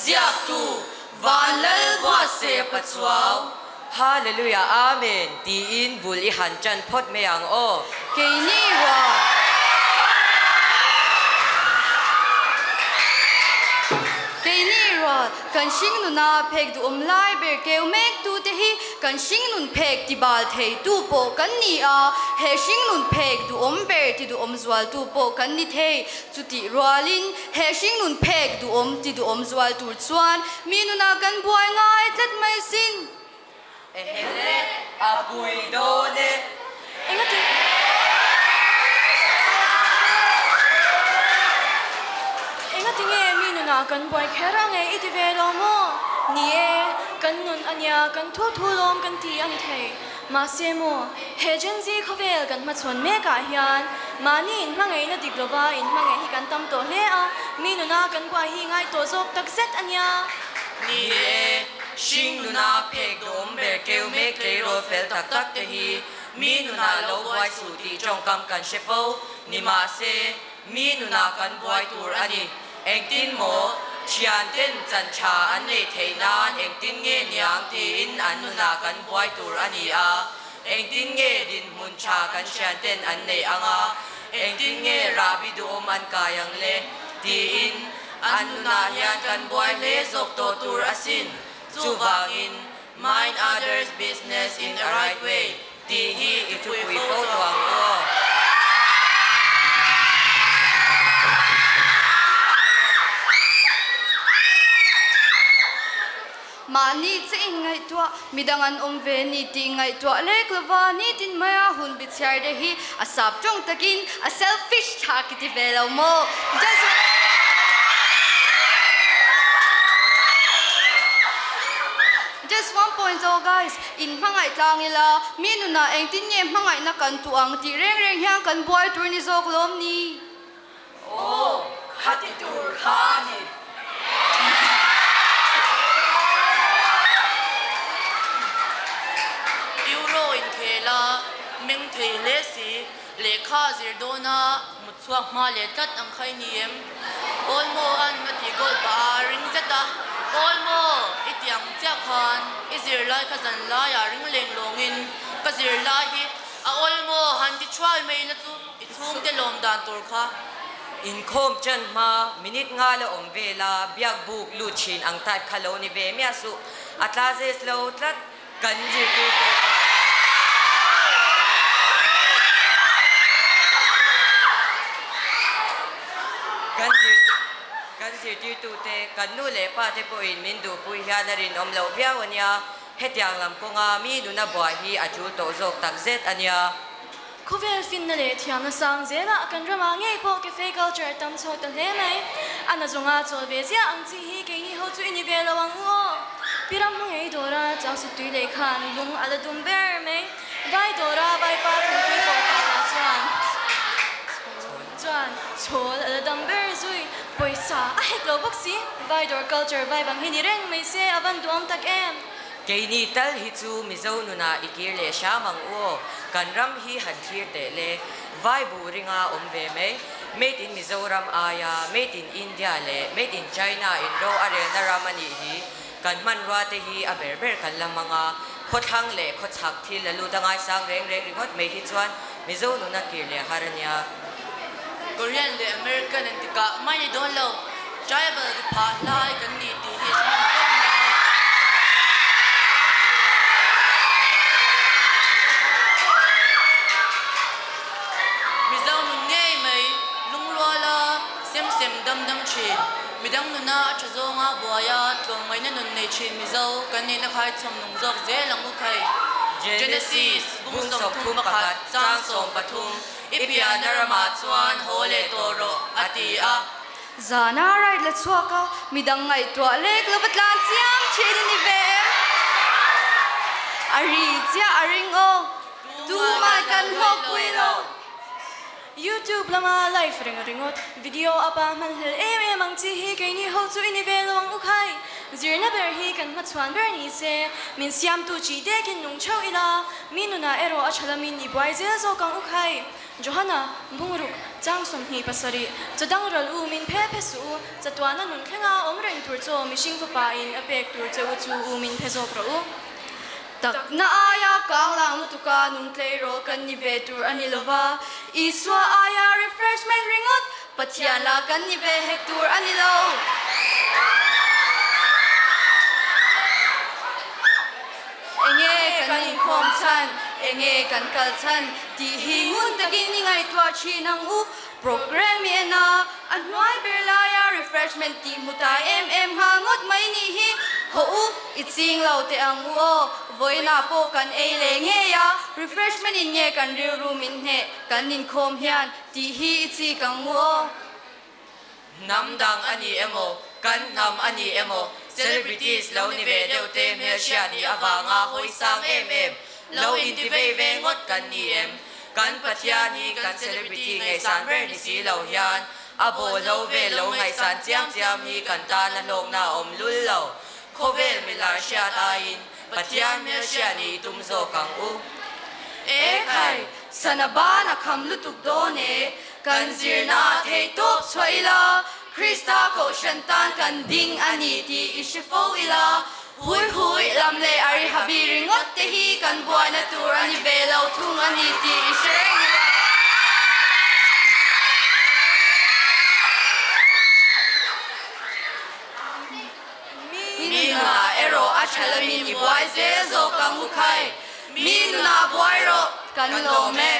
Ziaktu, Vanlalbuatsaia Pachuau. Hallelujah Amen tiin bul i han ṭan phawt mai ang aw. Keini ruah. Keini ruah kan hringnuna phek duhawm lai ber keu mek tute hi kan hringnun phek tibal thei tu pawh kan ni a, he hringnun phek duhawm ber ti duhawm zual tu pawh kan ni thei. Chutih rualin he hringnun phek duhawm ti duhawm zual tur chuan mi nunah kan buai ngai tlat mai sin. Ehele, a pui dawn e. Engati? Engati nge mi nunah kan buai kher ang e i ti ve lo maw? Ni e, kan nun a nia, kan thu thu lawm kan ti a ni thei. Mahse maw, he Gen Z khawvel kan hmachhawn mekah hian mahni inhmangaihna dik lova inhmangaih hi kan tam tawh hle a, mi nuna kan buai hi ngai tawh zawk takzet a nia. Ni e, hring nuna phek duhawm ber keu mek tleirawl fel tak tak te hi mi nunah lo buai suh tih tawngkam kan hre fo. Nimahse, mi nunah kan buai tur a ni. Engtin maw? Thianten chan tha an neih theih nan engtin nge niang tiin an nunah kan buai tur a ni a. Engtin nge dinhmun tha kan thianten an neih ang a, engtin nge rahbi duhawm an kai ang le? tiin an nunah hian kan buai hle zawk tawh tur asin. Chuvangin, Mind others business in a right way tih hi i thupui fo tawh ang aw. Mahni che in ngaihtuah, midang an awm ve ni tih ngaihtuah lek lova nitin maia hun bichhiar te hi a sap tawng takin a selfish thlak i ti ve lo maw? Just Just one point aw guys, in hmangaih tlang ila, mi nunah engtin nge hmangaihna kan tuh ang tih reng reng hian kan buai tur ni zawk lawm ni? Aw, khati tur kha a ni. Euro inkhel a meng thei hle si, lehkha a zir dawn a, mut chhuak hma leh tlat ang kha i ni em? Olmo an a tih goal pah a, ring zet a, Olmo, i ti ang chiah khan i zirlai kha zan laiah ring leng lawngin ka zirlai hi a Olmo han ti thuai mai ila chu I chhungte lawm dan tur kha. Inkhawm ṭan hma minute nga la awm ve la, biak buk lut ṭhin ang type kha lo ni ve miah suh. A tla zes lo tlat. Kan zirtirtu Kan zir Kan zirtirtute, kan nu leh pa te pawhin min duhpui hian a rinawm loh viau a nia. Hetiang lam kawnga mi nuna buai hi a ṭul tawh zawk takzet a nia. Khawvel finna leh thiamna sang zelah kan ramah ngei pawh cafe culture a tam chhuak ta hle mai. A na zawnga chawl ve ziah ang chi hi keini ho chu i ni ve lo ang u aw. Pi ram hma ngei dawra chau sut tui leh khan lung a la dum ber mai. Vai dawra vaipa thingpui pawh fah lah chuan chuan chhawl a la dam ber zui. Pawisa a hek lo bawk si. Vai dawr culture vai bang hi ni reng mai se a van duhawm tak em. Keini tal hi chu Mizo nunah i kir leh hram ang u aw, kan ram hi han thlir teh le, vai buh ringa awm ve mai, Made in Mizoram aia Made in India leh Made in China in ro a relna ram a nih hi, kan hmanrua te hi a ber ber kan la hmang a, khawthlang leh khawchhak thil a lut a ngaisang reng reng ringawt mai hi chuan Mizo nuna kir leh har a nia. Korean leh American an ti kah mai ni dawn lo, tribal ti phah hlai kan ni tih hi a hre hman fo mai. Mizo nun ngei mai, lungruala sem sem dam dam thin, midang nuna a tha zawnga buaia tlawmngaihna nun nei thin Mizo kan nihna khai chhawm nung zawk zel ang u khai. Genesis, Bung 31, chang 13. I pianna ramah chuan haw leh tawh rawh, a ti a. Zana ride la chhuak a, midang ngaihtuah lek lova tlan chiam thin i ni ve em? A ri chiah a ring aw, tumah kan hlawkpui lo. YouTube lama live reng ringawt video up a hman hlel em em ang chi hi keini ho chu i ni ve lo ang u khai. Zirna ber hi kan hmachhuan ber ni se, min siamtu chi dekin nung theuh ila, Mi nunah erawh a tha lamin i buai zel zawk ang u khai. Johanna, Bungruk, chang 27, chaw dang ral u min phe phe suh u. Chatuana nun thlenga awm reng tur chaw mihring fapain a pek tur che u chu u min phe zawk rawh u. Takna aia kang lang lutuka nung tleirawl kan ni ve tur a ni lova, Isua aia refreshment ringawt Pathian la kan ni ve hek tur a ni lo. Enge kan inkhawm chhan, enge kan kal chhan tih hi ngun takin i ngaihtuah thin ang u. Programme i en a, a hnuai ber laia refreshment tih hmu tai em em nghal ngawt mai nih hi. Hawh u, i ching lo teh ang u aw, vawiinah pawh kan ei leh ngei a, refreshment in nge kan rilru min hneh kan inkhawm hian tih hi i chik ang u aw. Hnam dang a ni emaw, kan hnam a ni emaw, celebrities lo ni ve deuh te hmelhriat nih avanga hawi sang em em, lo inti vei ve ngawt kan ni em? Kan Pathian hi kan celebrity ngaihsan ber ni si lo hian a bawhlo ve lo ngaihsan chiam chiam hi kan tan a hlawkna a awm lul lo. Khawvel milar hriat aiin Pathian hmelhriat nih i tum zawk ang u. Ekhai, sana ban a kham lutuk dawn e. Kan zirna a theih tawp chhuah ila, Krista Kohhran tan kan ding a ni tih i hre fo ila, hui hui lam leh a ri habi ringawt te hi kan buaina tur a ni ve lo thung a ni tih i hre reng ila. Mi nunah erawh a tha lamin i buai zel zawk ang u khai. Mi nunah buai rawh, kan lawm e.